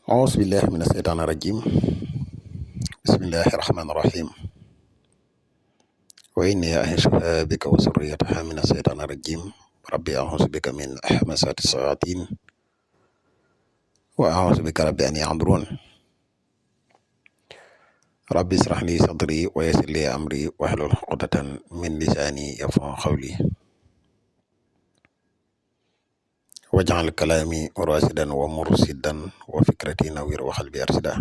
أعوذ بالله من الشيطان الرجيم بسم الله الرحمن الرحيم وإني أعيذها بك وذريتها من الشيطان الرجيم ربي أعوذ بك من همزات الشياطين وأعوذ بك ربي أن يحضرون ربي اشرح لي صدري ويسر لي أمري واحلل عقدة من لساني يفقهوا قولي واجعل كلامي راشدا ومرشدا وفكرتي نوير وقلبي أرشدا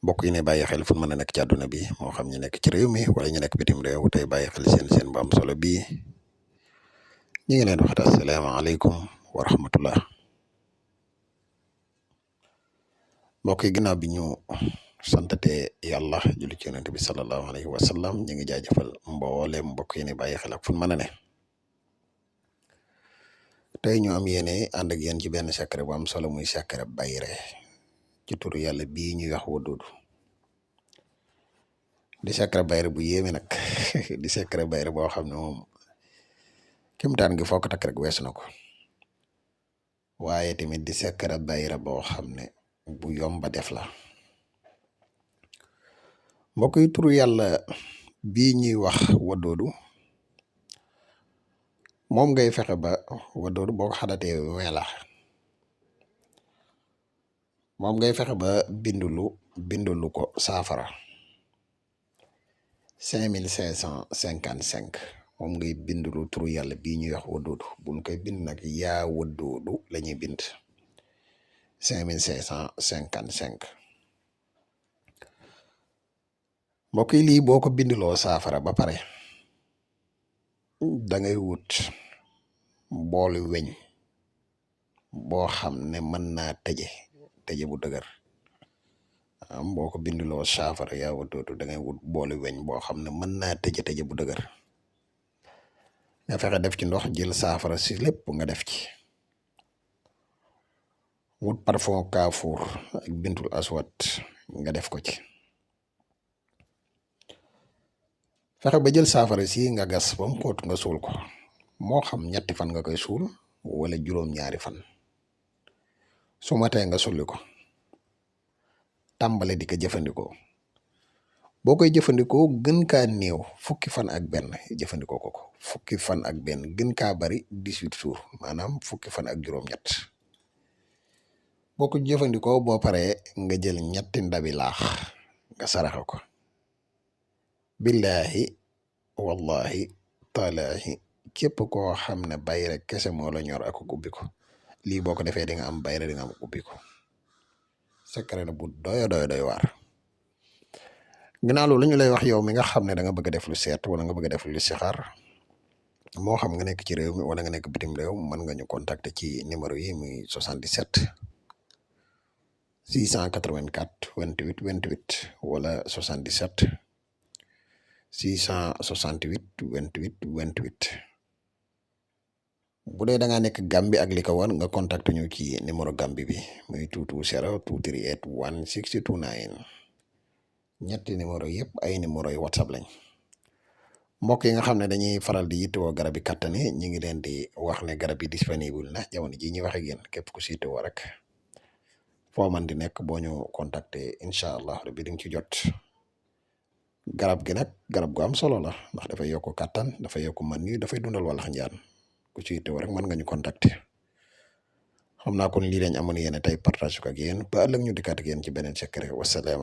mbokk yi ne bàyyi xel fu mën a nekk ci àdduna bi moo xam ñu nekk ci réew mi wala ñu nekk bitim réew tey bàyyi xel seen bu am solo bii ñu ngi leen waxta asalaamaaleykum wa rahmatullah mbokk yi ginnaaw bi ñu santate yàlla julli ci yonent bi sallallahu alayhi wa sallam ñu ngi jaajëfal mboolem mbokk yi ne bàyyi xel ak fu mën a ne tey ñu am yéene ànd ak yéen ci benn secret bu am solo muy secret bayre ci turu yàlla bii ñuy wax Waddudu di secret bayre bu yéeme nag di secret bayre boo xam ne moom kéemtaan gi foo ko takk rek weesu na ko waaye tamit di secret bayre boo xam ne bu yomba def la mbokk yi turu yàlla bii ñuy wax Waddudu moom ngay fexe ba Waddudu boo ko xadatee weela moom ngay fexe ba bindulu ko saafara 5555 moom ngay bindulu turu yàlla bii ñuy wax Waddudu buñ koy bind nag yaa Waddudu la ñuy bind 5555 mbokk yi lii boo ko binduloo saafara ba pare da ngay wut boolu weñ boo xam ne mën naa tëje bu dëgër boo ko binduloo saafara yaa Waddudu da ngay wut boolu weñ boo xam ne mën naa tëje bu dëgër nga fexe def ci ndox jël saafara si lépp nga def ci wut parfum kaafuur ak bintul aswat nga def ko ci fexe ba jël saafara si nga gas ba mu xóot nga suul ko moo xam ñetti fan nga koy suul wala juróom-ñaari fan su matee nga sulli ko tàmbale di ko jëfandikoo boo koy jëfandikoo gën kaa néew fukki fan ak benn jëfandikoo ko fukki fan ak benn gën kaa bari 18 jours maanaam fukki fan ak juróom-ñett boo ko jëfandikoo boo paree nga jël ñetti ndabi laax nga saraxe ko billahi wallahi taalaahi képp koo xam ne bayre kese moo la ñor ak ubbi ko lii boo ko defee di nga am bayre di nga am ubbi ko secret bu doy waar ginnaaw loolu ñu lay wax yow mi nga xam ne da nga bëgg a def lu seet wala nga bëgg a def lu listixaar moo xam nga nekk ci réew mi wala nga nekk bitim réew mën nga ñu contacter ci numéro yi muy 77 684 28 28 wala 77 668 28 28 bu dee da ngaa nekk Gambie ak li ko war nga contacter ñu ci numéro Gambie bi muy 220 238 1629 ñetti numéro yëpp ay numéro yi WhatsApp lañ mbokk yi nga xam ne dañuy faral di yittewoo garab yi kattan yi ñu ngi leen di wax ne garab yi disponible na jamono ji ñuy wax ak yéen képp ku si yittewoo rek foo man di nekk boo ñu contacter incha allah rabbi di nga ci jot garab gi nag garab gu am solo la ndax dafay yokk kattan dafay yokk man yi dafay dundal walax njaan ku ci yittewoo rek mën nga ñu contacter xam naa kon lii lañ amoon yéen tey partage ko ak yéen ba ëllëg ñu dikkaat ak yéen ci beneen secret wasalaam